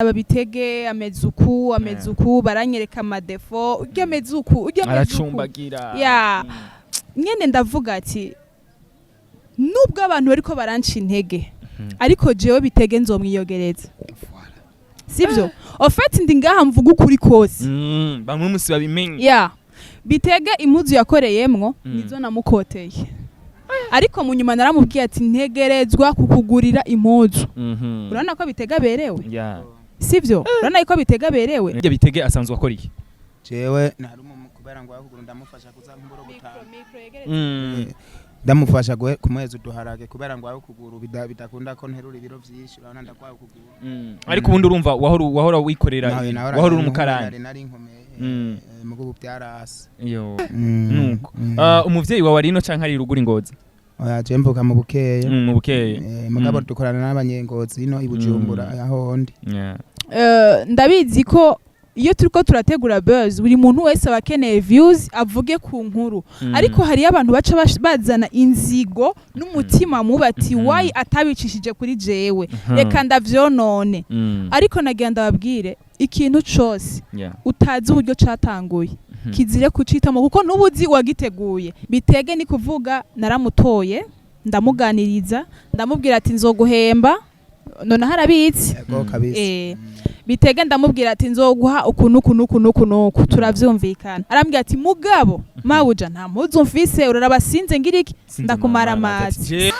Babitege ameze uku, ameze uku, baranyereka ama défauts: urya ameze uku, urya ameze uku. Aracumbagira. Ya. Nyene ndavuga ati nubwo abantu bariko baranca intege, ariko jewe Bitege nzomwiyogereza, sivyo? Au fait ndi ngaha mvuga ukuri kose. Bamwe musi babimenye. Ya, Bitege impuzu yakoreyemwo nizo namukoteye, ariko mu nyuma naramubwiye ati ntegerezwa kukugurira impuzu. Urabona ko Bitege aberewe? Sivyo? Urabona ko Bitege aberewe? Ibyo Bitege asanzwe akora iki? Jewe nari umu kubera ngo akuguru ndamufasha kuza nk'uburo butanu. Ndamufasha kumuheza uduharage kubera ngo aho kuguru bidakunda ko nterura ibiro vyinshi. Urabona ndakwaye ukuguru. Ariko ubundi urumva wahora wikorera Nawe ibintu, nahora wahora uri umukarani. Nari nkomeye. Mugo ubu byarase. Yo. Nuko. Ah, umuvyeyi wawe ari ino canke ari ruguru Ingozi? Oya, je mvuka mu Bukeye. Mu Bukeye. Mugabo dukorana n'abanyengozi ino i Bujumbura aho ndi. Ndabizi ko iyo turiko turategura buzz, buri muntu wese aba akeneye views, avuge ku nkuru. Ariko hariyo abantu baca bazana inzigo n'umutima mubi ati why atabicishije kuri jewe? Reka ndavyonone. Ariko nagira ndababwire ikintu cose utazi uburyo catanguye, kizire kucitamo, kuko n'ubuzi wagiteguye. Bitege ni kuvuga naramutoye, ndamuganiriza, ndamubwira ati nzoguhemba. Noneho arabizi. Yego kabisa. Bitege ndamubwira ati nzoguha uku nuku nuku nuku nuku, turavyumvikana. Arambwira ati mugabo mawuja nta mpuzu mfise, uraraba sinze ngira iki. Sinzi. Ndakumara Mama, amazi. ati,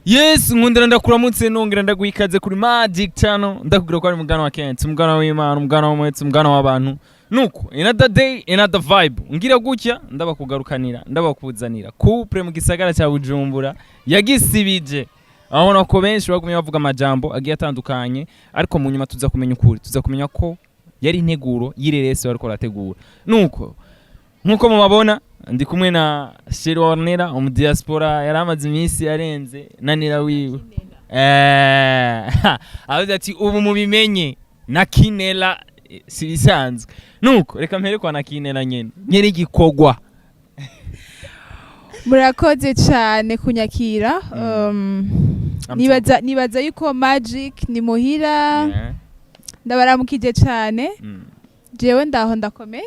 Yes, nkundira ndakuramutse, nongera ndaguha ikaze kuri Magic Channel. Ndakubwira ko ari umugana wa Kent, umugana w'Imana, umugana w'umwetse, umugana w'abantu. Nuko another day, another vibe. Ngira gutya ndabakugarukanira, ndabakuzanira couple mu gisagara cya Bujumbura yagisibije. Urabona ko benshi bagumye bavuga amajambo agiye atandukanye, ariko mu nyuma tuza kumenya ukuri, tuza kumenya ko yari integuro y'ireresi bariko barategura. Nuko nkuko mubabona, ndi kumwe na Sheri Ornera, umu diaspora yari amaze iminsi arenze nanira wiwe. Avuze ati ubu mubimenye na Kinela si bisanzwe. Nuko reka mpere kwa na Kinela nyene nyene igikorwa. Murakoze cyane kunyakira. Nibaza yuko Magic ni muhira. Ndabaramukije cyane. Jewe ndaho, ndakomeye.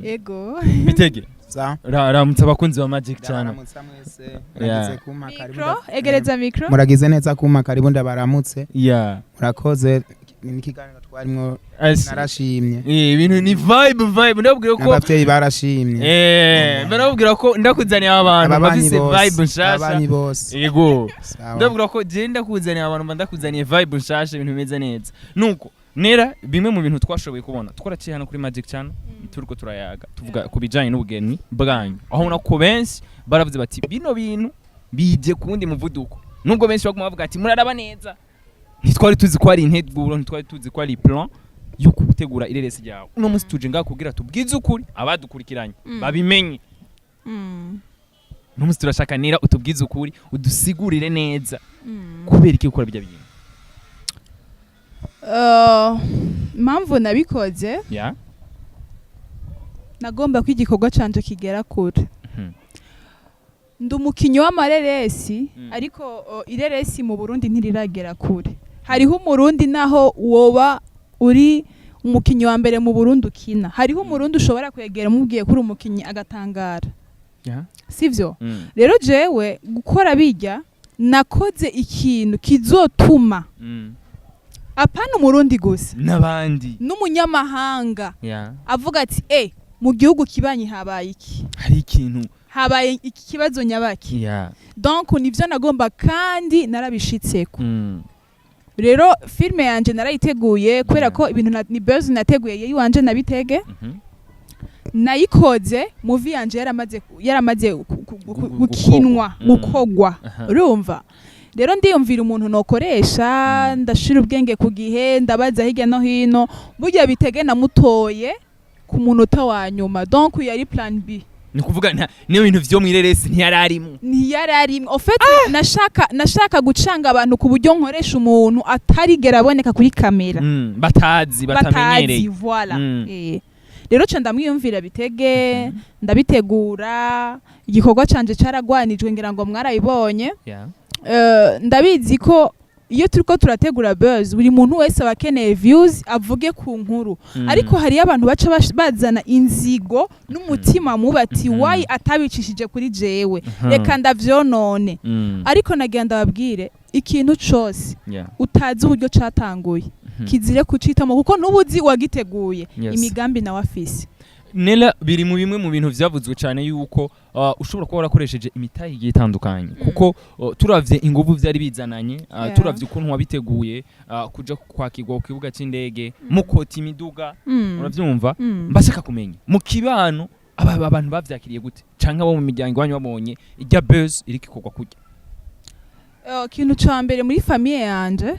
Ego. Bitege. Za. Ramutse abakunzi ba Magic Channel. Ndabaramutsa mwese. Muragize kumpa karibu. Micro, egereza micro. Muragize neza kumpa karibu, ndabaramutse. Murakoze, ni ikiganiro twarimwo. Narashimye. Ibintu ni vibe vibe, ndababwira ko n'abavyeyi barashimye. Ndababwira ko ndakuzaniye abantu ababanyi bafise bose vibe nshasha. Ababanyi bose. Yego. Sawa. Ndababwira ko je ndakuzaniye abantu mba ndakuzaniye vibe nshasha, ibintu bimeze neza. Nuko nera bimwe mu bintu twashoboye kubona, twaraciye hano kuri Magic Channel, turiko turayaga, tuvuga ku bijanye n'ubugeni bwanyu, aho ubona ko benshi baravuze bati bino bintu bije ku wundi muvuduko, nubwo benshi baguma bavuga ati muraraba neza, ntitwari tuzi ko ari integuro, ntitwari tuzi ko ari plan yo gutegura ireresi ryawe. Uno munsi tuje ngaha kugira tubwize ukuri abadukurikiranye babimenye. Uno munsi turashaka nera utubwize ukuri, udusigurire neza kubera iki gukora bijya bintu. Impamvu nabikoze, nagomba ko igikorwa canje kigera kure. Ndi umukinyi w'amareresi, ariko ireresi mu Burundi ntiriragera kure. Hariho umurundi, naho woba uri umukinyi wa mbere mu Burundi ukina, hariho umurundi ushobora kwegera umubwiye ko uri umukinyi agatangara, sivyo? Rero jewe gukora bijya, nakoze ikintu kizotuma apana umurundi gusa, n'abandi, n'umunyamahanga avuga ati mu gihugu kibanyi habaye iki? Hari ikintu. Habaye iki kibazo nyabaki? Donc nivyo nagomba kandi narabishitseko. Rero filme yanje narayiteguye kubera ko ibintu ni buzz nateguye yiwanje nabitege. Nayikoze movie yanje yaramaze gukinwa, gukogwa. Urumva rero ndiyumvira umuntu nokoresha, ndashira ubwenge ku gihe, ndabaza hirya no hino. Burya Bitege namutoye ku munota wa nyuma, donc yari plan B. Ni ukuvuga niyo bintu vyo mw'ireresi ntiyari arimo? Ntiyari arimwe. Au fait nashaka gucanga abantu ku buryo nkoresha umuntu atarigera aboneka kuri kamera. Batazi. Batazi. Batamenyereye. Voilà. Rero ca ndamwiyumvira Bitege, ndabitegura. Igikorwa canje caragwanijwe, ngira ngo mwarabibonye. Ndabizi ko iyo turiko turategura buzz, buri muntu wese aba akeneye views avuge ku nkuru, ariko hariyo abantu baca bazana inzigo n'umutima mubi ati "Why atabicishije kuri jewe? Reka ndavyonone." Ariko nagira ndababwire, ikintu cose utazi uburyo catanguye, kizire kucitamo, kuko ntubuzi uwagiteguye imigambi nawe afise. Nela, biri mu bimwe mu bintu vyavuzwe cyane yuko ushobora kuba warakoresheje imitahe igiye itandukanye, kuko turavye inguvu vyari bizananye, turavye ukuntu wabiteguye, kuja kwakirwa ku kibuga c'indege, mukota imiduga, uravyumva? Mbashaka kumenya mu kibano aba abantu bavyakiriye gute, canke abo mu miryango iwanyu babonye irya buzz iriko ikorwa kurya? Ikintu ca mbere, muri famille yanje,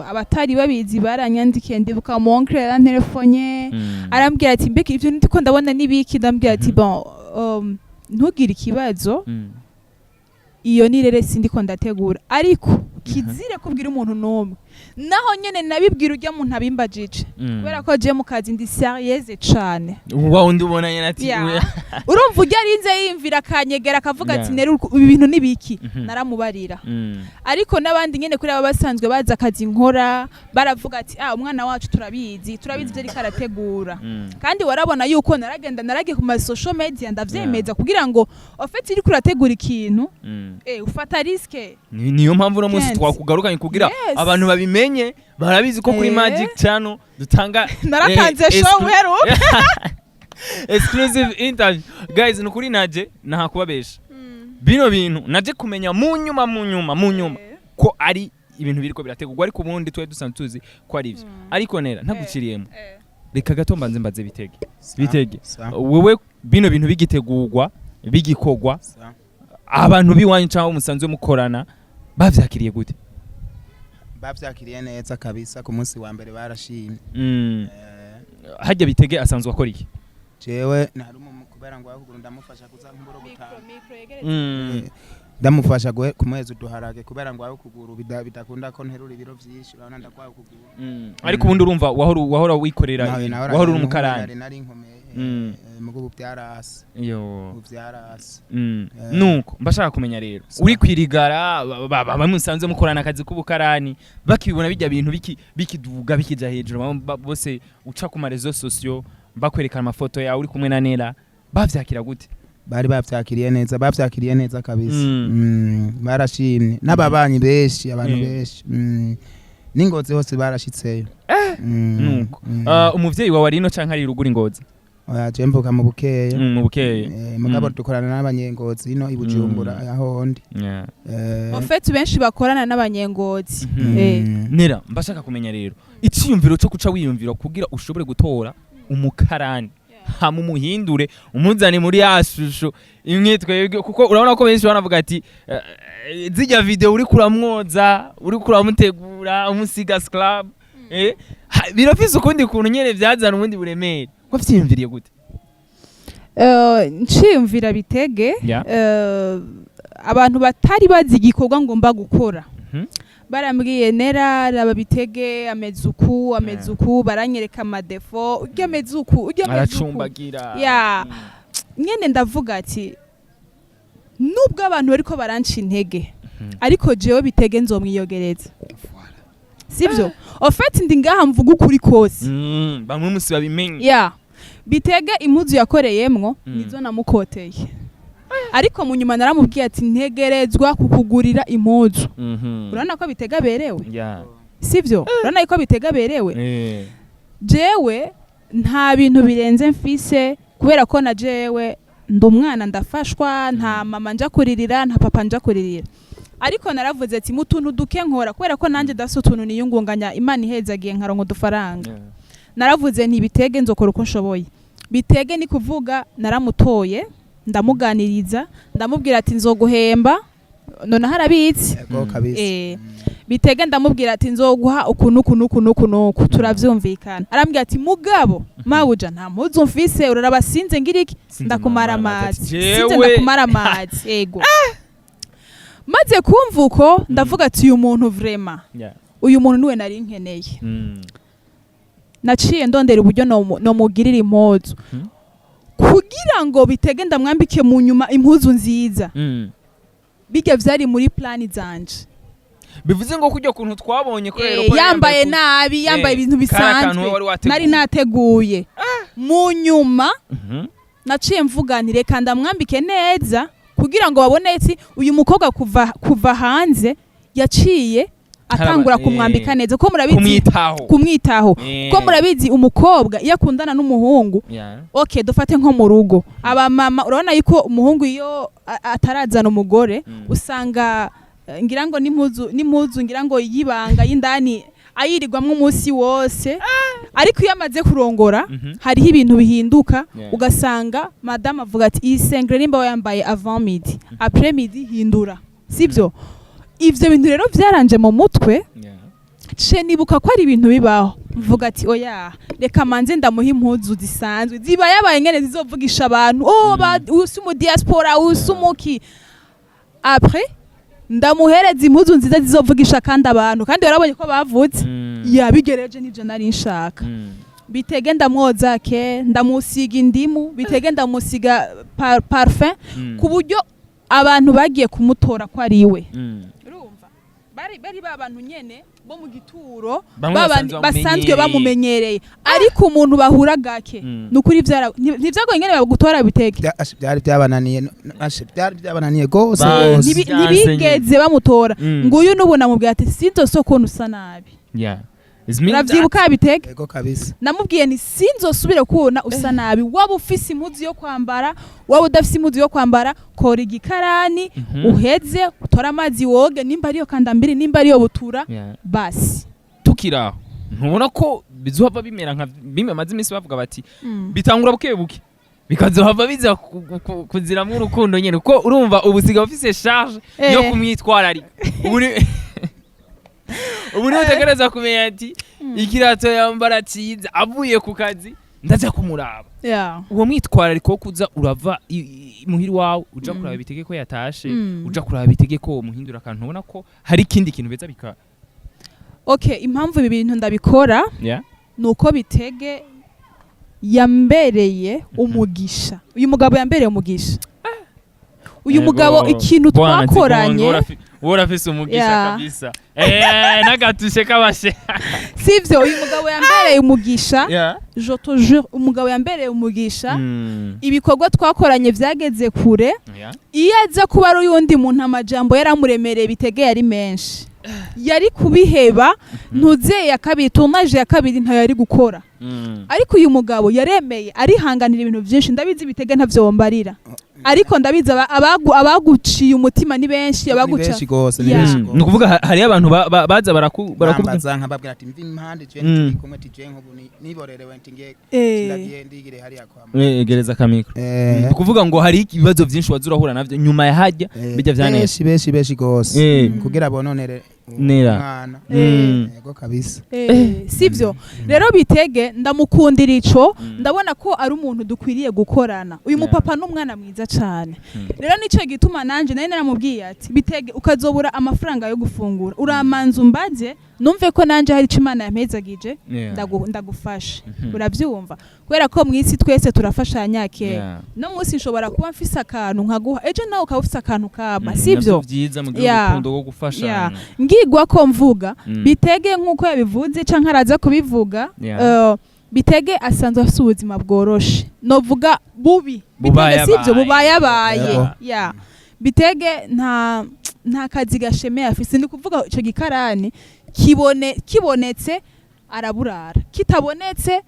abatari babizi baranyandikiye. Ndibuka mon oncle yarantelefone, arambwira ati: "Mbega ivyo ndiko ndabona nibiki?" Ndambwira ati: "Bon, ntugire ikibazo, iyo ni rere sindiko ndategura, ariko kizire kubwira umuntu n'umwe." Naho nyene nabibwira urya muntu abimbajije, kubera ko je mu kazi ndi sérieuse cane. Wa wundi ubona nyene ati Urumva, urya arinze yimvira akanyegera akavuga ati: "Nere, ibi bintu nibiki?" Naramubarira. Ariko n'abandi nyene kuri aba basanzwe bazi akazi nkora baravuga ati: "Ah, umwana wacu turabizi, turabizi ivyo ariko arategura." Kandi warabona yuko naragenda, naragiye ku ma social media ndavyemeza, kugira ngo en fait uriko urategura ikintu, ufata risque. Niyo mpamvu uno munsi Kenshi. twakugarukanye kugira abantu babimenye. Barabizi ko kuri Magic Channel dutanga Naratanze show uheruka. exclusive interview. Guys, nukuri naje nahakubabesha, bino bintu naje kumenya mu nyuma, mu nyuma, mu nyuma ko ari ibintu biriko birategurwa, ariko ubundi twari dusanzwe tuzi ko ari ivyo. Ariko Nera, ntaguciriyemo, reka gato mbanze mbaze Bitege. Bitege, wewe bino bintu bigitegurwa, bigikorwa, abantu b'iwanyu cyangwa musanzwe mukorana bavyakiriye gute? Bavyakiriye neza kabisa. Ku munsi wa mbere barashimye. Hajya Bitege asanzwe akora iki? Jewe nari kubera ngo akuguru ndamufasha kuza nk'uburo gutanu. Ndamufasha kumuheza uduharage, kubera ngo ukuguru bidakunda ko nterura ibiro vyinshi. Urabona ndagwaye ukuguru. Ariko ubundi urumva wahora wikorera, wahora uri umukarani. Nari nkomeye. Mugo ubu byarase. Yo. Ubu byarase. Nuko mbashaka kumenya rero, uri kwirigara, bamusanze mukorana akazi k'ubukarani, bakibona bijya bintu bikiduga, bikija hejuru, bose uca ku ma réseaux sociaux bakwerekana amafoto yawe uri kumwe na Nera, bavyakira gute? Bari bavyakiriye neza, bavyakiriye neza kabisa. Barashimye n'ababanyi benshi, abantu benshi. N'Ingozi hose barashitseyo. Nuko umuvyeyi wawe ari ino canke ari ruguru Ingozi? Oya, je mvuka mu Bukeye. Mu Bukeye. Mugabo dukorana n'Abanyengozi ino i Bujumbura, aho ndi. En fait benshi bakorana n'Abanyengozi. Nera, mbashaka kumenya rero iciyumviro cyo kuca wiyumvira kugira ushobore gutora umukarani, hama umuhindure, umuzane muri ya shusho imwe twebwe, kuko urabona ko benshi banavuga ati zijya video uri kuramwoza, uri kuramutegura, umusiga scrub, birafise ukundi kuntu nyene vyazana ubundi buremere. Wavyiyumviriye gute? Nciyumvira Bitege, abantu batari bazi igikorwa ngomba gukora barambwiye: "Nera, raba Bitege ameze uku, ameze uku." Baranyereka ama défauts: "Urya ameze uku, urya ameze uku." Aracumbagira. Ya. Nyene ndavuga ati nubwo abantu bariko baranca intege, ariko jewe Bitege nzomwiyogereza, sivyo? En fait ndi ngaha mvuga ukuri kose. Bamwe musi babimenye. Ya, Bitege impuzu yakoreyemwo nizo namukoteye, ariko mu nyuma naramubwiye ati: "Ntegerezwa kukugurira impuzu." Urabona ko Bitega aberewe? Sivyo? Urabona ko Bitega aberewe? Jewe nta bintu birenze mfise, kubera ko na jewe ndi umwana, ndafashwa, nta mama nja kuririra, nta papa nja kuririra. Ariko naravuze ati mu tuntu duke nkora, kubera ko nanjye ndafise utuntu niyungunganya, Imana ihezagiye nkaronka udufaranga, naravuze nti Bitege nzokora uko nshoboye. Bitege ni kuvuga naramutoye, ndamuganiriza, ndamubwira ati: "Nzoguhemba." Noneho arabizi. Yego kabisa. Bitege ndamubwira ati: "Nzoguha uku nuku nuku nuku nuku." Turavyumvikana. Arambwira ati: "Mugabo mabuja, nta mpuzu mfise, uraraba sinze ngira iki." Sinze. Ndakumara Mama, amazi. ati, Sinze. "Jewe." Ndakumara amazi. Ego, maze kumva uko ndavuga ati: "Uyu muntu vraiment, uyu muntu niwe nari nkeneye." Naciye ndondera uburyo nomugirira impuzu kugira ngo Bitege ndamwambike mu nyuma impuzu nziza. Bijya vyari muri plan zanje. Bivuze ngo kujya kuntu twabonye ko Eh, yambaye nabi, yambaye ibintu kari akantu bisanzwe wari wateguye. Nari nateguye. Mu nyuma naciye mvuga nti: "Reka ndamwambike neza kugira ngo babone ati uyu mukobwa kuva hanze yaciye atangura kumwambika neza." Kuko murabizi, kumwitaho. Kumwitaho. Kuko murabizi, umukobwa iyo akundana n'umuhungu, okay, dufate nko mu rugo, abamama, urabona yuko umuhungu iyo atarazana umugore, usanga ngira ngo n'impuzu ngira ngo yibanga y'indani ayirirwamwo umunsi wose. Ariko iyo amaze kurongora, hariho ibintu bihinduka. Ugasanga madamu avuga ati: "Iyi sengre nimba wayambaye avant midi, après midi hindura." Sibyo? Ivyo bintu rero vyaranje mu mutwe. Ce nibuka ko ari ibintu bibaho, mvuga ati: "Oya, reka manze ndamuha impuzu zisanzwe ziba yabaye ngene zizovugisha abantu, oh, ba usi mu diaspora, usi umuki." Après ndamuhereza impuzu nziza zizovugisha kandi abantu, kandi warabonye ko bavutse. Yabigereje, nivyo nari nshaka. Bitege ndamwoza ke, ndamusiga indimu, bitege ndamusiga parfum, ku buryo abantu bagiye kumutora ko ari iwe. Urumva bari ba bantu nyene bo mu gituro, bamwe babandi basanzwe basanzwe bamumenyereye. Bamumenyereye, ariko umuntu bahura gake, nukuri vyara ntivyagoye ingene bagutora, Bitege. Byari byabananiye, byari byabananiye gose gose. Vyanse. Ntibigeze bamutora. Nguyu n'ubu namubwiye ati: "Sinzose ukuntu usa nabi." Yeah. It's mean. Uravyibuka, Bitege? Yego kabisa. Namubwiye ni: "Sinzosubire kubona usa nabi. Waba ufise impuzu yo kwambara, waba udafise impuzu yo kwambara, kora igikarani, uheze utore amazi woge, nimba ariyo kandambiri, nimba ariyo butura." Basi. Tukiri aho, ntubona ko bizohava bimera nka bimwe amaze iminsi bavuga bati bitangura buke buke, bikazohava biza kuziramwo urukundo nyene? Kuko urumva ubu usigaye ufise charge yo kumwitwararika. Ubu niwe utegereza kumenya ati ikirato yambara ciza, avuye ku kazi ndaza kumuraba. Uwo mwitwarariko wo kuza urava muhira iwawe uja kuraba Bitege ko yatashe, uja kuraba Bitege ko muhindura akantu, ubona ko hari ikindi kintu beza bika Okay, impamvu ibi bintu ndabikora nuko Bitege yambereye umugisha. Uyu mugabo yambereye umugisha. Uyu mugabo, ikintu Bwana twakoranye Nzigongo, urafise umugisha kabisa, n'agatushe kabashe. Sivyo? Uyu mugabo yambereye umugisha. Je te jure, umugabo yambereye umugisha. Ibikorwa twakoranye byageze kure. Iyo aza kuba ari uyundi muntu, amajambo yaramuremereye Bitege, yari menshi, yari kubiheba. Ntuzeye ya kabiri, tournage ya kabiri ntayo yari gukora. Ariko uyu mugabo yaremeye, arihanganira ibintu byinshi. Ndabizi Bitege ntavyo wombarira, ariko ndabizi abaguciye umutima ni benshi, Ni abaguca benshi gose, ni benshi gose. Ni ukuvuga hariyo abantu baza barakubwira. Bambaza, nkababwira ati: "Mvi impande je, turi kumwe." Ati: "Je nk'ubu niborerewe." Nti: "Ngiye, ndagiye ndigire hariya kwa mama." Egereza akamicro. Ni ukuvuga ngo hari ibibazo byinshi waza urahura navyo nyuma ya hajya bijya vyaneza. Benshi, benshi, benshi gose. Kugira bononere Nera. umwana. Yego kabisa. Sivyo? Rero Bitege ndamukundira ico. Ndabona ko ari umuntu dukwiriye gukorana. Uyu mupapa n'umwana mwiza cane. Rero nico gituma nanje nari naramubwiye ati: "Bitege, ukazobura amafaranga yo gufungura, uramanza umbaze, numve ko nanje hari ico Imana yampezagije, ndagufasha." Uravyumva? Kubera ko mw'isi twese turafashanya kera. No munsi nshobora kuba mfise akantu nkaguha, ejo nawe ukaba ufise akantu kama. Sivyo? Navyo vyiza mugira urukundo rwo gufashanya. Ngigwa ko mvuga Bitege nk'uko yabivuze canke araza kubivuga. Bitege asanzwe afise ubuzima bworoshe, novuga bubi. Bitege, Bubayabaye. sivyo? Bubayabaye. Yego. Yeah. Bitege nta kazi gashemeye afise. Ni kuvuga ico gikarani kibonetse araburara, kitabonetse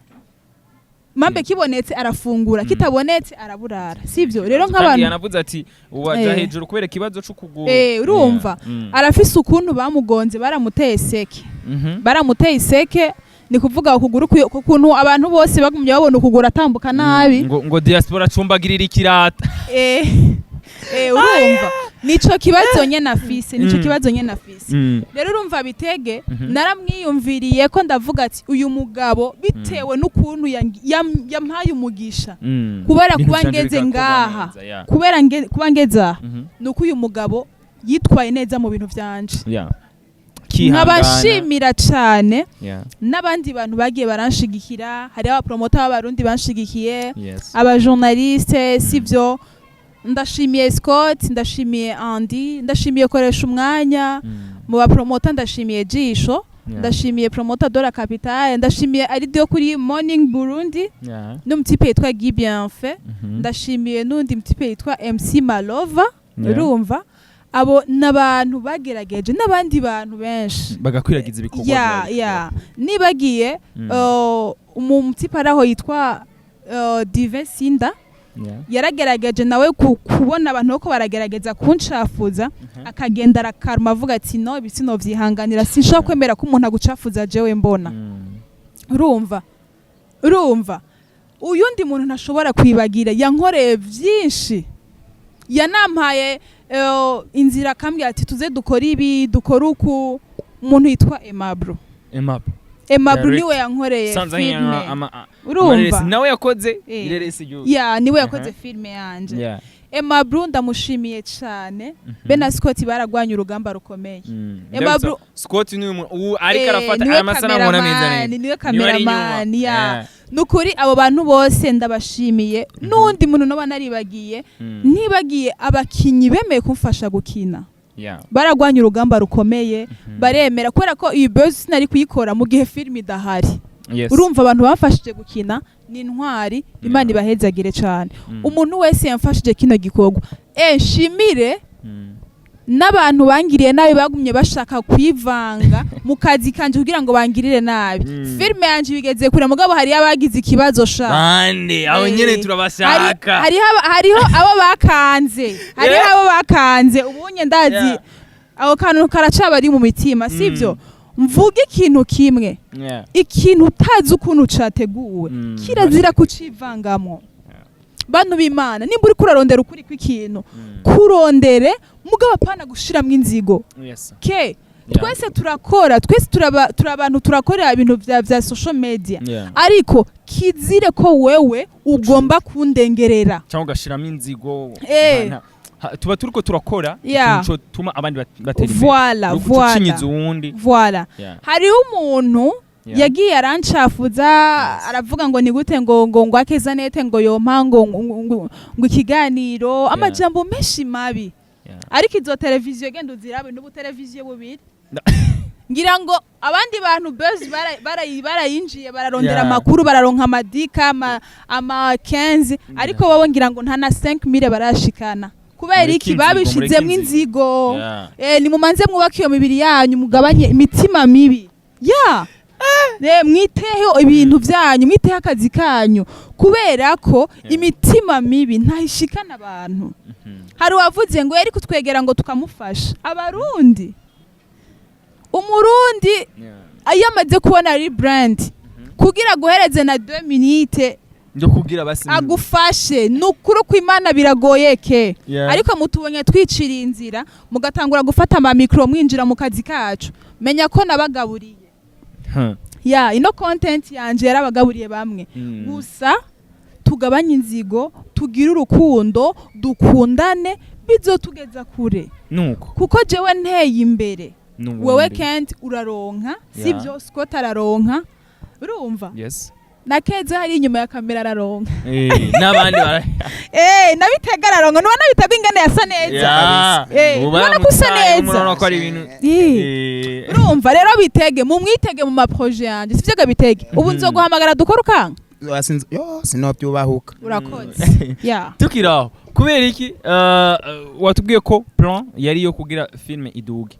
mambe, kibonetse arafungura, kitabonetse araburara. Sivyo? Rero Kandi nk'abantu yanavuze ati uwaja hejuru kubera ikibazo c'ukuguru. Urumva? Arafise ukuntu bamugonze, baramuteye iseke. Baramuteye iseke, ni kuvuga ukuguru ukuntu abantu bose bagumye babona ukuguru atambuka nabi. Ngo diaspora acumbagirira ikirata. Urumva nico kibazo nyene afise, nico kibazo nyene afise. Rero urumva Bitege, naramwiyumviriye ko ndavuga ati: "Uyu mugabo, bitewe n'ukuntu yampaye umugisha, kubera Ibintu kuba vyanje ngeze bigakorwa ngaha, neza, yeah. kubera kuba ngeze aha, nuko uyu mugabo yitwaye neza mu bintu vyanje." Kihangana. Nkabashimira cane n'abandi bantu bagiye baranshigikira. Hariho abapromota b'Abarundi banshigikiye, abajournaliste, sivyo? Ndashimiye Scott, ndashimiye Andy, ndashimiye Koresha Umwanya mu bapromota, ndashimiye Jisho, ndashimiye promoter Dora Capital, ndashimiye Aridio kuri Morning Burundi n'umutipe yitwa Guy Bienfait, ndashimiye n'undi mutipe yitwa MC Malova. Urumva, abo n'abantu bagerageje n'abandi bantu benshi bagakwiragiza ibikorwa ya byawe. Ya, nibagiye umutipe ari aho yitwa Divin Sinda, yaragerageje nawe kubona abantu ko baragerageza kuncafuza, akagenda arakaruma avuga ati: "No, ibi sinovyihanganira, sinshobora kwemera ko umuntu agucafuza jewe mbona." Urumva uyundi muntu ntashobora kwibagira, yankoreye vyinshi, yanampaye inzira, akambwira ati: "Tuze dukore ibi, dukore uku." Umuntu yitwa Emabro. Emap. Emabro Direct. niwe yankoreye Sanze filme. amareresi Urumva, nawe yakoze ireresi igihugu. Ya, niwe yakoze filme yanje. Emabro ndamushimiye cyane. Be na Scott baragwanye urugamba rukomeye. Emabro Scott ni umuntu ubu ariko arafata niwe aya masanamu ubona meza cameraman, neza. niwe Niwe ari inyuma. cameraman ya. Nukuri abo bantu bose ndabashimiye, n'undi muntu noba naribagiye. Ntibagiye abakinyi bemeye kumfasha gukina, baragwanye urugamba rukomeye, baremera, kubera ko iyi buzz sinari kuyikora mu gihe filime idahari. Urumva, abantu bamfashije gukina ni intwari, Imana ibahezagire cyane. Umuntu wese yamfashije kino gikorwa, nshimire n'abantu bangiriye nabi, bagumye bashaka kwivanga mu kazi kanje kugira ngo bangirire nabi. Filime yanje bigeze kure, mugabo hariyo abagize ikibazo sha. Bande abo nyene turabashaka. Hariho abo bakanze, hariho abo bakanze ubunye ndazi. Ako kantu karacaba ari mu mitima, sivyo? Mvuge ikintu kimwe: ikintu utazi ukuntu categuwe, kirazira kucivangamwo. Bantu b'Imana, nimba uriko urarondera ukuri kw'ikintu, kurondere, mugabo apana gushiramwo inzigo. Ke twese turakora, twese turi abantu, turakorera ibintu vya social media, ariko kizire ko wewe ugomba kundengerera Cyangwa ugashiramo inzigo. Tuba turiko turakora ikintu cotuma abandi batera imbere. Voilà, Uri gucinyiza voilà, uwundi. Voilà. Hariho umuntu yagiye arancafuza, aravuga ngo ni gute ngo akeza nete ngo yompa ngo ikiganiro, amajambo menshi mabi. Ariko izo televiziyo genda uzirabe, n'ubu televiziyo bubiri. Ngira ngo abandi bantu buzz barayinjiye, bararondera amakuru, bararonka amadika ama 15, ariko wowe ngira ngo nta na 5000 barashikana. Kubera Mureke iki? inzigo, Babishizemwo mureke inzigo. Yeah. Nimumanze mwubake iyo mibiri yanyu, mugabanye imitima mibi ya. Mwiteho ibintu byanyu, mwiteho akazi kanyu, kubera ko imitima mibi ntayishikana abantu. Hari uwavuze ngo yari kutwegera ngo tukamufasha. Abarundi, umurundi iyo amaze kubona ari brand, kugira guhereze na 2 minutes Ndio kugira basi agufashe, ni ukuri ko Imana biragoye ke. Ariko mutubonye twiciriye inzira, mugatangura gufata amamikro, mwinjira mu kazi kacu, menya ko nabagaburiye. Ya, ino content yanje yarabagaburiye bamwe. Gusa tugabanye inzigo, tugire urukundo, dukundane, bizotugeza kure. Nuko Kuko jewe nteye imbere, N'ubundi. wewe Kent uraronka, sibyo? Scott araronka, urumva? Yes. Na Keza hari inyuma ya kamera araronka. N'abandi bara Nabitega araronka, nubona Bitega ingene yasa neza. Ubu Ubona ko usa baramutaye, neza. murabona ko ari ibintu Urumva rero, Bitege mumwitege mu maproje yanje, sivyo ga Bitege? Ubu nzoguhamagara dukora ukanga. Yo, sinobyubahuka. Urakoze ya. Tukiri aho, kubera iki watubwiye ko plan yari iyo kugira filme iduge?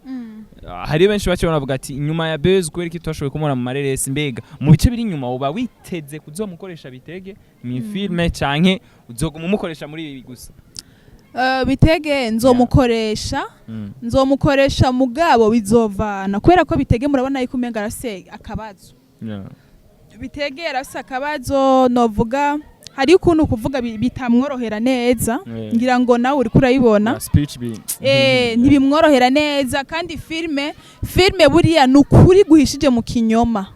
Hari benshi bace banavuga ati inyuma ya buzz, kubera iki twashoboye kumubona mu mareresi? Mbega mu bice biri inyuma uba witeze kuzomukoresha Bitege mu filme, canke uzoguma umukoresha muri ibi gusa? Bitege nzomukoresha, nzomukoresha, mugabo bizovana, kubera ko Bitege murabona yuko umenga arafise akabazo. Bitege arafise akabazo, novuga hari ukuntu kuvuga bitamworohera neza. Ngira ngo nawe uriko urayibona. Yeah, speech bi Ntibimworohera neza, kandi filme buriya ni ukuri guhishije mu kinyoma.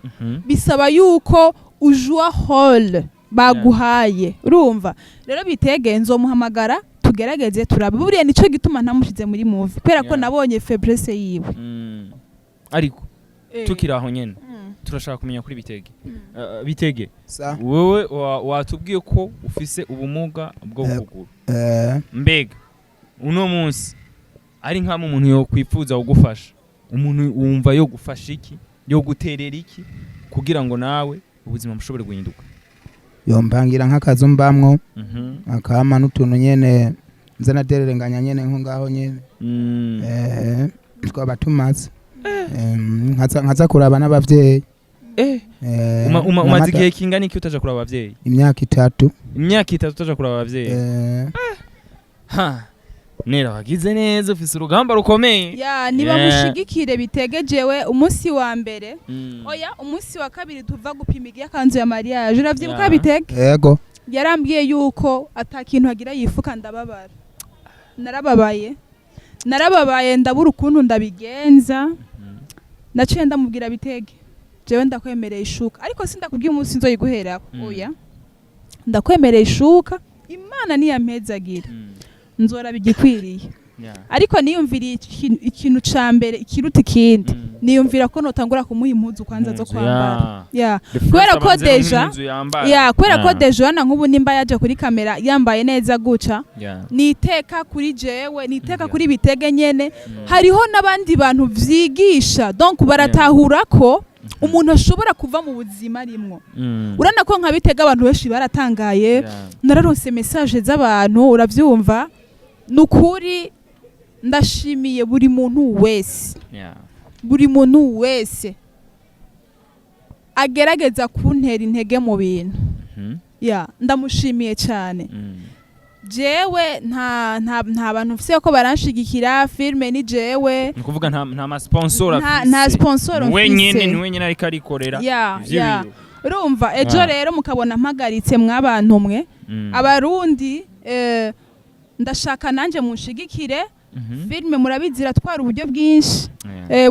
Bisaba yuko ujua rôle baguhaye. Urumva rero, Bitege nzomuhamagara tugerageze turabe. Buriya nico gituma ntamushize muri movie, kubera ko nabonye faiblesse yiwe. Ariko tukiri aho nyene Turashaka kumenya kuri Bitege. Bitege, Sa. wewe watubwiye ko ufise ubumuga bwo kuguru. Mbega uno munsi ari nk'amwe umuntu yokwifuza kugufasha, umuntu wumva yo gufasha iki, yo guterera iki, kugira ngo nawe ubuzima bushobore guhinduka? Yompangira nk'akazu mbamwo, akama n'utuntu nyene nza nadererenganya nyene nko ngaho nyene. Twaba tumaze nkaza kuraba n'abavyeyi. Umaze igihe kingana iki utaja kuraba abavyeyi? Imyaka 3. Imyaka 3 utaja kuraba abavyeyi? Ha, nera wagize neza, ufise urugamba rukomeye. Ya, nibamushigikire bitegejewe. Umunsi wa mbere, oya, umunsi wa kabiri tuva gupima iyakanzu ya mariage, uravyibuka? Bitege Yego. yarambwiye yuko ata kintu agira yifuka. Ndababara, narababaye, narababaye, ndabura ukuntu ndabigenza. Naciye ndamubwira: "Bitege, jewe ndakwemereye ishuka, ariko sindakubwiye umunsi nzoyiguherako." "Oya, ndakwemereye ishuka, Imana niyampezagira nzoraba igikwiriye." Ariko niyumviriye ikintu ca mbere ikiruta ikindi, niyumvira ko notangura kumuha impuzu kwanza zo Impuzu, kwambara. Ya. The first Kubera ko abanze déjà impuzu yambara. Ya, kubera ko déjà hano nk'ubu nimba yaje kuri kamera yambaye neza guca, niteka kuri jewe, niteka kuri Bitege nyene. Hariho n'abandi bantu vyigisha, donc baratahura ko umuntu ashobora kuva mu buzima arimwo. Urabona ko nka Bitega abantu benshi baratangaye. Nararonse message z'abantu, uravyumva? Ni ukuri ndashimiye buri muntu wese, buri muntu wese agerageza kuntera intege mu bintu. Ya, ndamushimiye cyane. Jewe nta bantu mfise ko baranshigikira filme, ni jewe. Ni ukuvuga nta ma sponsor Nta sponsor wenyene mfise. Ni wenyene ariko arikorera Ya. ivyo Ya. biwe. Urumva ejo rero mukabona mpagaritse mwabantu mwe, Abarundi, ndashaka nanje munshigikire. Filme murabizi iratwara uburyo bwinshi.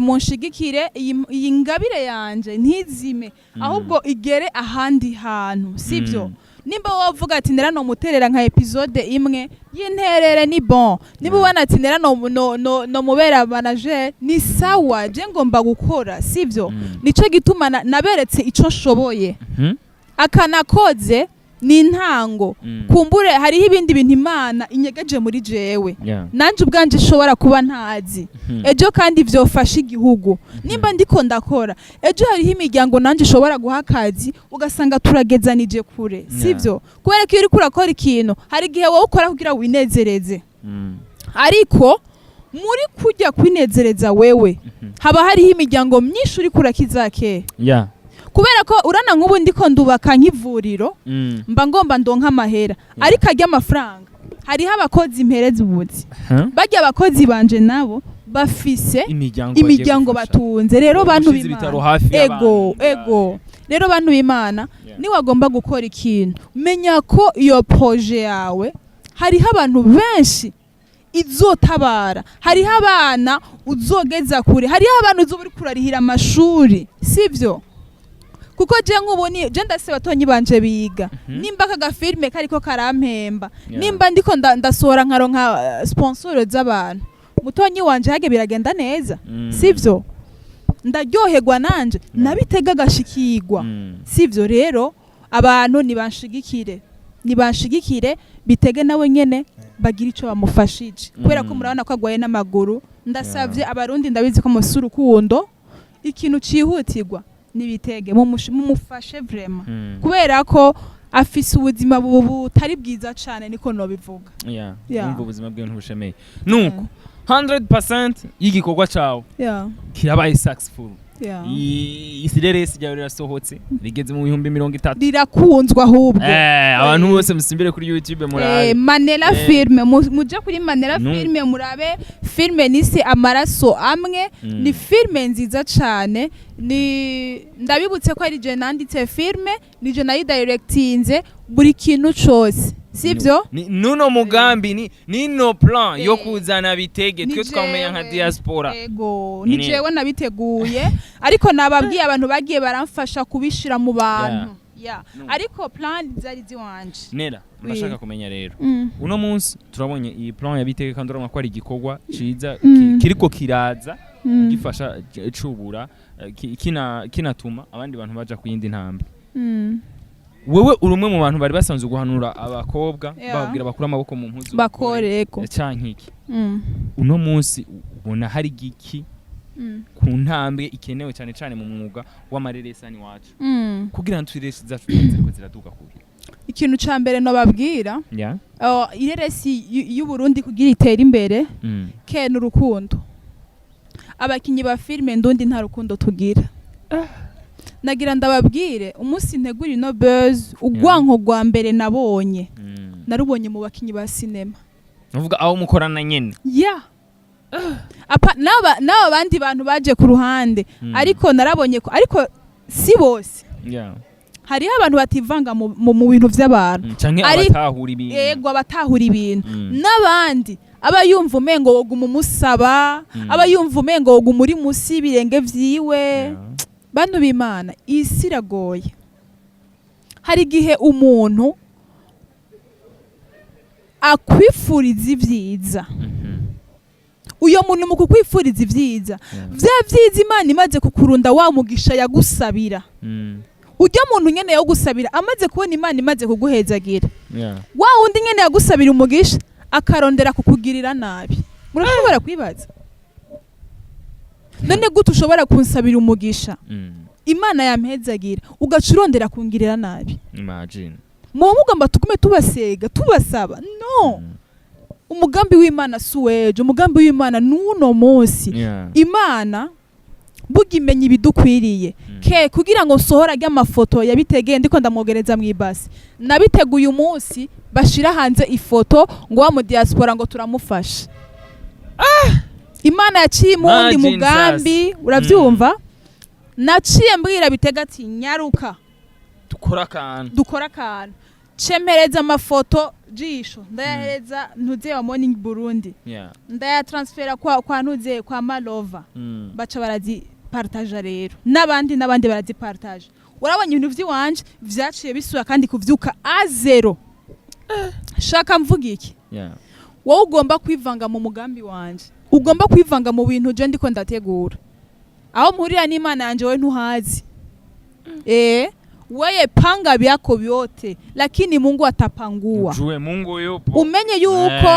Munshigikire iyi ngabire yanje ntizime, ahubwo igere ahandi hantu, sibyo? Nimba wavuga ati ndera nomuterera nka épisode imwe y'interere, ni bon. Nimba ubona ati ndera no mubera manager, ni sawa. Je ngomba gukora, sibyo? Nico gituma naberetse ico nshoboye. Akanakoze ni intango. Kumbure hariho ibindi bintu Imana inyegeje muri jewe, nanje ubwanje nshobora kuba ntazi. Ejo kandi vyofasha igihugu. Nimba ndiko ndakora, ejo hariho imiryango nanje ishobora guha akazi, ugasanga turagezanije kure, sivyo? Kubera ko iyo uriko urakora ikintu, hari igihe wowe ukora kugira winezereze, ariko muri kujya kwinezereza wewe, haba hariho imiryango myinshi uriko urakiza ke. Kubera ko urana nk'ubu ndiko ndubaka nk'ivuriro, mba ngomba ndonka amahera, ariko arya amafaranga hariho abakozi mpereza ubuzi. Huh? Barya abakozi banje nabo bafise imiryango bagiye imiryango gufasha. batunze. Rero bantu Ushize ibitaro b'Imana, hafi ego, y'abantu. ego, rero bantu b'Imana, niwagomba gukora ikintu, menya ko iyo projet yawe hariho abantu benshi izotabara, hariho abana uzogeza kure, hariho abantu uzoba uriko urarihira amashuri, sivyo? Kuko je nk'ubu ni je ndase batonyi banje biga. Nimba aka gafilme kariko karampemba, nimba ndiko ndasohora nkaronka sponsor z'abantu, mutonyi wanje hage biragenda neza, sivyo? Ndaryoherwa nanje, nabitega agashikirwa, sivyo? Rero abantu nibanshigikire, nibanshigikire Bitege nawe nyene bagira ico bamufashije, kubera ko murabona ko agwaye n'amaguru. Ndasavye Abarundi, ndabizi ko musi urukundo, ikintu cihutirwa nibitege, mumufashe vraiment, kubera ko afise ubuzima butari bwiza cane, niko nobivuga. Yeah. Wumva ubuzima bwiwe ntibushemeye. Nuko 100% y'igikorwa cawe kirabaye successful. Isireresi ryawe rirasohotse, rigeze mu 30,000. Rirakunzwe ahubwo. Abantu bose musimbire kuri YouTube murabe. Manela Filme, muje kuri Manela Filme murabe filme nise Amaraso Amwe. Ni filme nziza cane. Ni ndabibutse ko ari je nanditse filme, ni je nayidirectinze, buri kintu cose, sivyo? Ni nuno mugambi ni nino plan yo kuzana Bitege Ni twe twamenya nka jewe. diaspora. Ego, ni Ni jewe nabiteguye, ariko nababwiye abantu bagiye baramfasha kubishira mu bantu. Yeah. No. Ariko plan zari ziwanje. Nera, Oui. ndashaka kumenya rero, uno munsi turabonye iyi plan ya Bitege kandi urabona ko ari igikorwa ciza kiriko kiraza. Gifasha cubura kinatuma abandi bantu baja ku yindi ntambwe. Wewe uri umwe mu bantu bari basanzwe guhanura abakobwa, bababwira bakure amaboko mu mpuzu, bakoreko. Canke iki. Uno munsi ubona hari giki ku ntambwe ikenewe cyane cyane mu mwuga w'amareresi iwacu, kugira ngo ireresi zacu ziriko ziraduga kure? Ikintu ca mbere nobabwira, ireresi y'Uburundi kugira itere imbere, ke n'urukundo. Abakinyi ba filime ndundi nta rukundo tugira. Nagira ndababwire, umunsi ntegura ino buzz, urwanko rwa mbere nabonye, narubonye mu bakinyi ba sinema. Nuvuga aho mukorana nyene? Ya, apa n'aba bandi bantu baje ku ruhande, ariko narabonye ko, ariko si bose, hariho abantu bativanga mu bintu vy'abantu. Canke abatahura ibintu. Yego, abatahura ibintu, n'abandi aba yumva umengo woguma umusaba, aba yumva umengo woguma uri musi y'ibirenge vyiwe. Bantu b'Imana, isi iragoye. Hari igihe umuntu akwifuriza ibyiza, uyo muntu mu kukwifuriza ibyiza, vya vyiza Imana imaze kukurunda wa mugisha yagusabira, ujya muntu nyene yagusabira amaze kubona Imana imaze kuguhezagira, wa wundi nyene yagusabira umugisha akarondera kukugirira nabi. Murashobora kwibaza, none gute ushobora kunsabira umugisha, Imana yampezagira, ugaca urondera kungirira nabi? Imagine. Muba mugomba tugume tubasega, tubasaba? No. Umugambi w'Imana si uw'ejo, umugambi w'Imana n'uno munsi. Imana burya imenya ibidukwiriye. Ke kugira ngo nsohore arya amafoto yabitegeye ndiko ndamwogereza mu ibasi, nabiteguye umunsi bashira hanze ifoto ngo wa mu diaspora ngo turamufasha. Imana yaciye imundi Imagine. mugambi, uravyumva? Naciye mbwira Bitega ati: "Nyaruka." Dukora akantu. Dukora akantu. Cemereza amafoto jisho, ndayahereza ntuze wa Morning Burundi, ndayatransfera kwa ntuze kwa Malova, baca barazipartaja rero, n'abandi n'abandi barazipartaja. Urabonye ibintu vy'iwanje vyaciye bisubira kandi kuvyuka à zéro. Shaka mvuga iki? Wowe ugomba kwivanga mu mugambi wanje, ugomba kwivanga mu bintu je ndiko ndategura, aho mpurira n'Imana yanje wowe ntuhazi. Weye panga vyako vyote, lakini Mungu atapangua. Ujue Mungu yupo. Umenye yuko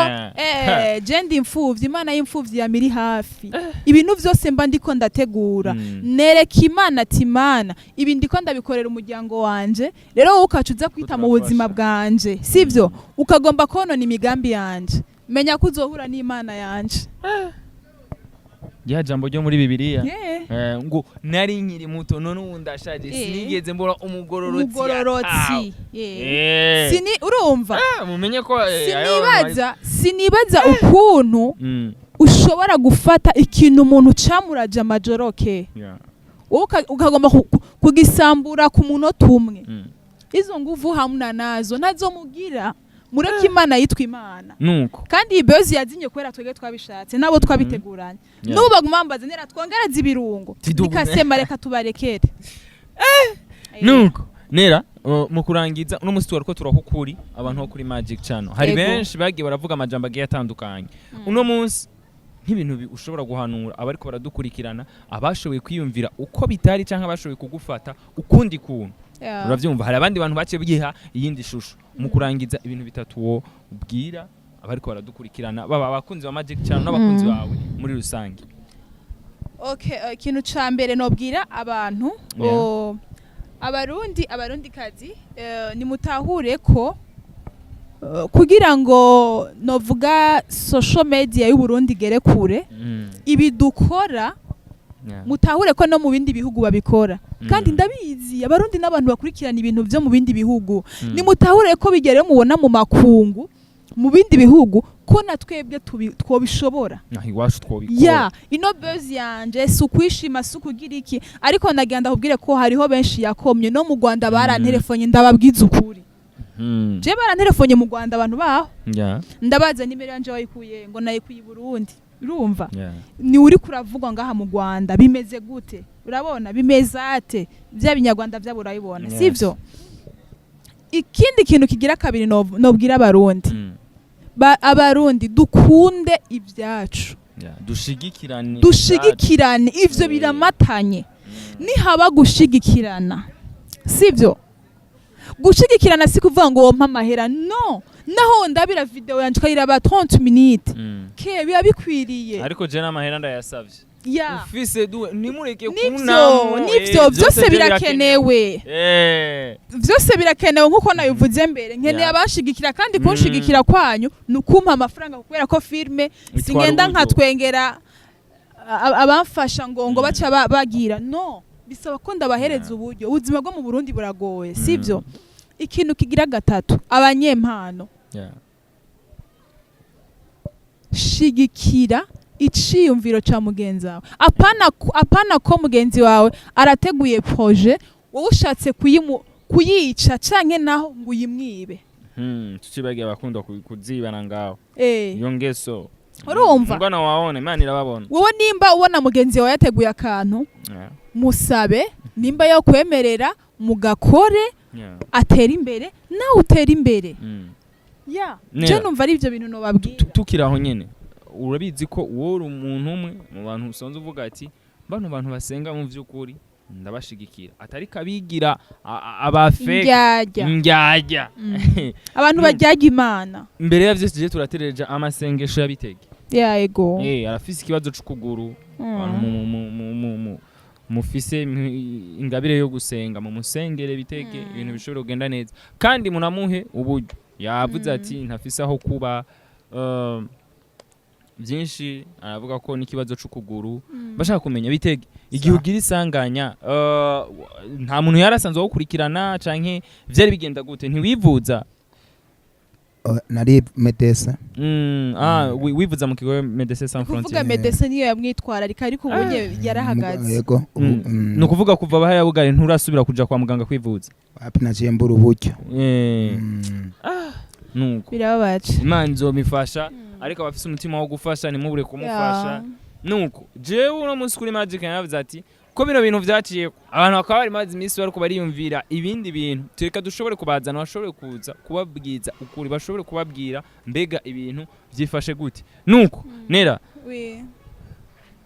je ndi imfuvyi, Imana y'imfuvyi yamiri hafi. Ibintu vyose mba ndiko ndategura, nereka Imana ati: "Imana, ibi ndiko ndabikorera umuryango wanje." Rero wowe ukaca uza kwita mu buzima Turafasha. bwanje, sivyo? Ukagomba konona imigambi yanje, menya ko uzohura n'Imana yanje. Rya jambo ryo muri Bibiliya, ngo nari nkiri muto, none ubu ndashaje, sinigeze mbona umugororotsi umugororotsi. yatawe. Sini urumva? Mumenye ko Sinibaza ukuntu ushobora gufata ikintu umuntu camuraje amajoroke, wowe ukagomba kugisambura ku munota umwe. Izo nguvu hamuna nazo, ntazo mugira. Mureke Imana yitwa Imana. Nuko. Kandi iyi buzz yazinye kubera twebwe twabishatse, nabo twabiteguranye. N'ubu baguma bambaza: "Nera, twongereze ibirungo?" Tidugume. Nikasema reka tubarekere. Nuko Nera, mu kurangiza, uno musi twariko turaha ukuri abantu bo kuri Magic Channel. Hari benshi bagiye baravuga amajambo agiye atandukanye. Uno munsi nk'ibintu ushobora guhanura abariko baradukurikirana, abashoboye kwiyumvira uko bitari canke abashoboye kugufata ukundi kuntu, uravyumva, hari abandi bantu baciye biha iyindi shusho. Mu kurangiza, ibintu bitatu wo ubwira abariko baradukurikirana, baba abakunzi ba Magic Channel n'abakunzi bawe muri rusange. Okay, ikintu ca mbere nobwira abantu, Abarundi, Abarundikazi, nimutahure ko kugira ngo novuga social media y'u Burundi igere kure, ibi dukora, mutahure ko no mu bindi bihugu babikora. Kandi ndabizi Abarundi n'abantu bakurikirana ibintu vyo mu bindi bihugu. Nimutahure ko bigere mubona mu makungu, mu bindi bihugu, ko na twebwe twobishobora. Naho iwacu twobikora. Ya ino buzz yanje si ukwishima, si ukugira iki, ariko nagira ndakubwire ko hariho benshi yakomye. No mu Rwanda baranterefonye, ndababwiza ukuri. Je baranterefonye mu Rwanda abantu baho, ndabaza nimero yanje wayikuye, ngo nayikuye i Burundi. Urumva, ni uri kuravugwa ngaha mu Rwanda, bimeze gute? Urabona bimeze ate? Bya binyarwanda byabo urabibona? Yes. Sivyo? Ikindi kintu kigira kabiri nobwira Abarundi, Abarundi dukunde ibyacu. Yeah, dushigikirane. Dushigikirane, ivyo biramatanye. Nihaba gushigikirana, sivyo? Gushigikirana si kuvuga ngo wompa amahera, no naho ndabira video yanje ukayiraba 30 minutes, ke biba bikwiriye. Ariko je n'amahera ndayasavye. Ya. Ufise duwe nimureke Nivyo. kunamo. Nivyo, byose birakenewe. Byose birakenewe nkuko nabivuze mbere, nkeneye abanshigikira, kandi kunshigikira kwanyu ni ukumpa amafaranga, kubera ko filme Bitwara singenda uburyo. nkatwengera abamfasha ngo baca bagira no bisaba ko ndabahereza uburyo. Ubuzima bwo mu Burundi buragoye, sivyo? Ikintu kigira gatatu, abanyempano, shigikira iciyumviro ca mugenzi wawe. Apana ko mugenzi wawe arateguye projet, wowe ushatse kuyica canke naho ngo uyimwibe. Tutibagiye abakunda kuzibana ngaho. Iyo ngeso. Urumva? Ngwana waone Imana irababona. Wowe nimba ubona mugenzi wawe yateguye akantu, musabe nimba yakwemerera mugakore, atere imbere, nawe utere imbere. Ya. Nera. Je numva ari ivyo bintu nobabwira. Tukiri aho nyene, urabizi ko wowe uri umuntu umwe mu bantu usanzwe uvuga ati bano bantu basenga mu vy'ukuri ndabashigikira, atari kabigira abafeke. Indyarya. Indyarya. Abantu baryaga Imana. Mbere ya vyose, tuje turatereja amasengesho y'abitege. Ya, ego. Arafise ikibazo c'ukuguru. Abantu mufise ingabire yo gusenga, mu musengere bitege, ibintu bishobora kugenda neza, kandi munamuhe uburyo. Yavuze ati ntafise aho kuba, byinshi aravuga ko n'ikibazo c'ukuguru. Bashaka kumenya, bitege, igihe ugira isanganya, nta muntu yari asanzwe awukurikirana canke vyari bigenda gute? Ntiwivuza? Oh, nari médecin. Ah, wivuza mu kigo Medecins Sans Kuvuga Frontières. Medecin niyo yamwitwararika, ariko ubunye yarahagaze. Yego, ubu. Ni ukuvuga kuva bahayabugare nturasubira kuja kwa muganga kwivuza? Wapi, naciye mbura uburyo. Nuko Birababaje. Imana izomifasha, ariko abafise umutima wo gufasha ntimubure kumufasha. Nuko jewe uno munsi kuri Magic yaravuze ati ko bino bintu vyaciye, abantu bakaba bari maze iminsi bariko bariyumvira ibindi bintu, tureka dushobore kubazana, bashobore kuza kubabwiza ukuri, bashobore kubabwira mbega ibintu vyifashe gute. Nuko Nera, Oui.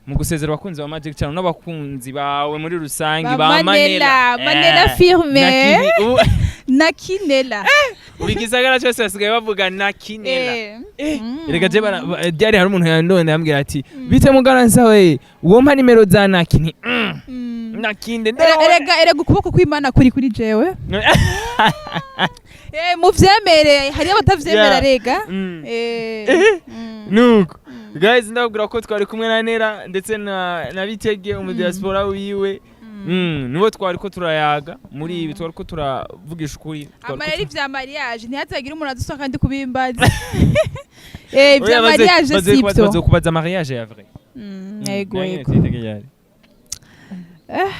mu gusezera abakunzi ba Magic Channel n'abakunzi bawe muri rusange, Ba ba Manela, Manela Eh, firme. Nakinela. Nakinela. Buri gisagara cyose basigaye bavuga Nakinela. Erega je byari hari umuntu yandonde yambwira ati bite mugaransa we, wompa nimero za Naki? Nti nakinde. Erega ukuboko kw'Imana kuri kuri jewe. Muvyemere, hariyo abatavyemera. Rega. Nuko guys, ndababwira ko twari kumwe na Nera ndetse na Bitege, umudiaspora wiwe. Nibo twari ko turayaga muri ibi, twari ko turavugisha ukuri, twari ko Amareri vya mariage, ntihazagire umuntu adusohoka kandi kubimbaza. Vya Oya, mariage sivyo. Baze kubaza mariage ya vrai. Ego. Nayo Ego. nyene yari.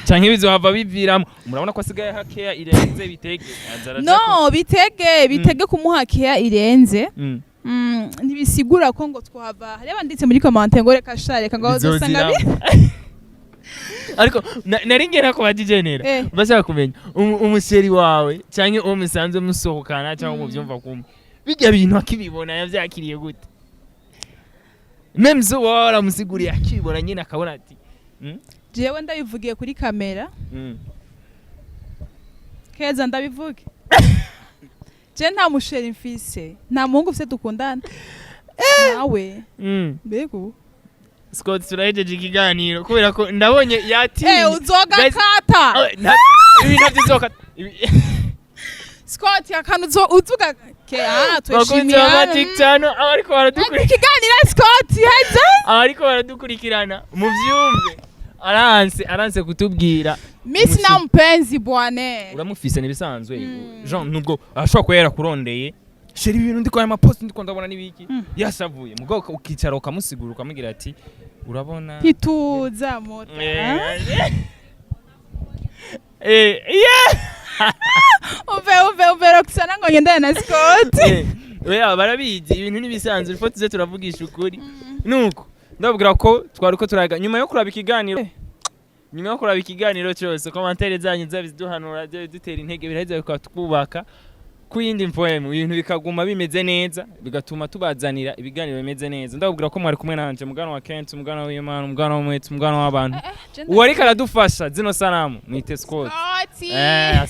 Canke bizohava biviramo, murabona ko asigaye hakeya irenze Bitege. Aza araja No, bitege kumuha keya irenze. Ntibisigura ko ngo twahava hariyo abanditse muri commentaire ngo reka sha, reka ngo uzosanga Bizoziramo. Ariko nari ngera ku bajijenera, bashaka kumenya umuchéri wawe canke uwo musanzwe musohokana cyangwa muvyumva kumwe, bijya bintu akibibona yavyakiriye gute? Même so waba waramusiguriye, akibibona nyine akabona ati Jewe ndabivugiye kuri kamera. Keza, ndabivuge, je nta muchéri mfise, nta muhungu mfise dukundana nawe. Mbega. Scott, turahejeje ikiganiro kubera ko ndabonye yatinye. Uzogakata. Oh, ibi ntabyo Scott, akantu uzuga ke ah. Bakunzi ba Twishimiye. Magic Channel, abariko baradukurikirana, Ikiganiro, Scott, heza. Abariko baradukurikirana muvyumve, aranse kutubwira. Mimi sina mpenzi bwane. Uramufise nibisanzwe. Jean nubwo ashobora kuba yarakurondeye, chéri, ibintu ndiko aya mapost ndiko ndabona nibiki? Yashavuye mugabo ukicara ukamusigura, ukamubwira ati urabona. Hituza mota. Yeah. Umve, umve, umve, Roxana, ngo ngendane na Scott. Oya, barabizi, ibintu nibisanzwe, ifo tuze turavugisha ukuri. Nuko ndababwira ko twari ko turaga nyuma yo kuraba ikiganiro, nyuma yo kuraba ikiganiro cyose, commentaire zanyu zabiduhanura, dutera intege, biraheza bikatwubaka. Ku yindi mpoemu, ibintu bikaguma bimeze neza, bigatuma tubazanira ibiganiro bimeze neza. Ndababwira ko mwari kumwe nanje, mugana wa Kent, umugana w'Imana, umugana w'umwete, umugana w'abantu. Uwo ariko aradufasha zino sanamu mwite Scott. Scotty. Eh,